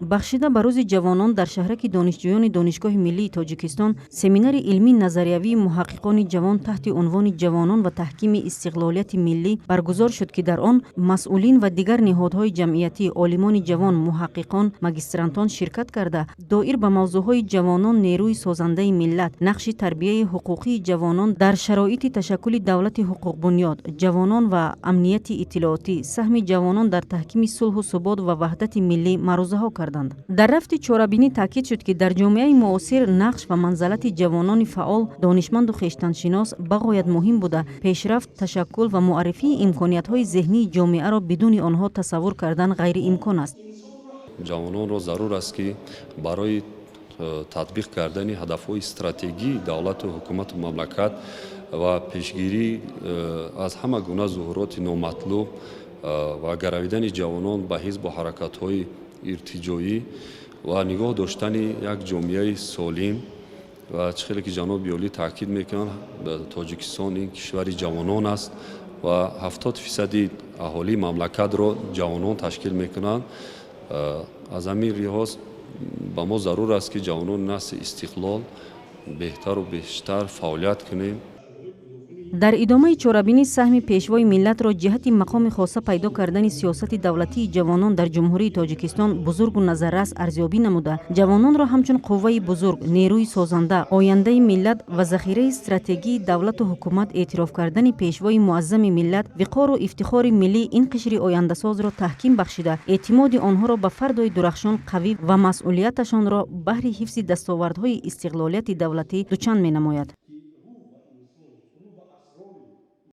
Бахшида ба Рӯзи ҷавонон дар шаҳраки донишҷӯёни Донишгоҳи миллии Тоҷикистон семинари илмии назариявии муҳаққиқони ҷавон таҳти унвони «Ҷавонон ва таҳкими истиқлолияти миллӣ» баргузор шуд, ки дар он масъулин ва дигар ниҳодҳои ҷамъиятӣ, олимони ҷавон, муҳаққиқон, магистрантон ширкат карда, доир ба мавзӯъҳои ҷавонон нерӯи созандаи миллат, нақши тарбияи ҳуқуқии ҷавонон дар шароити ташаккули давлати ҳуқуқбунёд, ҷавонон ва амнияти иттилоотӣ, саҳми ҷавонон дар таҳкими сулҳу субот ва ваҳдати миллӣ маърузаҳо карданд. Дар рафти чорабинӣ таъкид шуд, ки дар ҷомеаи муосир нақш ва манзалати ҷавонони фаъол, донишманду хештаншинос бағоят муҳим буда, пешрафт, ташаккул ва муаррифии имкониятҳои зеҳнии ҷомеаро бидуни онҳо тасаввур кардан ғайриимкон аст. Ҷавононро зарур аст, ки барои татбиқ кардани ҳадафҳои стратегии давлату ҳукумату мамлакат ва пешгирӣ аз ҳама гуна зуҳуроти номатлуб ва гаравидани ҷавонон ба ҳизбу ҳаракатҳои иртиҷоӣ ва нигоҳ доштани як ҷомеаи солим ва чӣ хеле ки ҷаноби олӣ таъкид мекунанд, Тоҷикистон ин кишвари ҷавонон аст ва 70 фисади аҳолии мамлакатро ҷавонон ташкил мекунанд. Аз ҳамин лиҳоз ба мо зарур аст, ки ҷавонони насли истиқлол беҳтару бештар фаъолият кунем. Дар идомаи чорабинӣ саҳми Пешвои миллатро ҷиҳати мақоми хоса пайдо кардани сиёсати давлатии ҷавонон дар Ҷумҳурии Тоҷикистон бузургу назаррас арзёбӣ намуда, ҷавононро ҳамчун қувваи бузург, нерӯи созанда, ояндаи миллат ва захираи стратегии давлату ҳукумат эътироф кардани Пешвои муаззами миллат виқору ифтихори миллии ин қишри ояндасозро таҳким бахшида, эътимоди онҳоро ба фардои дурахшон қавӣ ва масъулияташонро баҳри ҳифзи дастовардҳои истиқлолияти давлатӣ дучанд менамояд.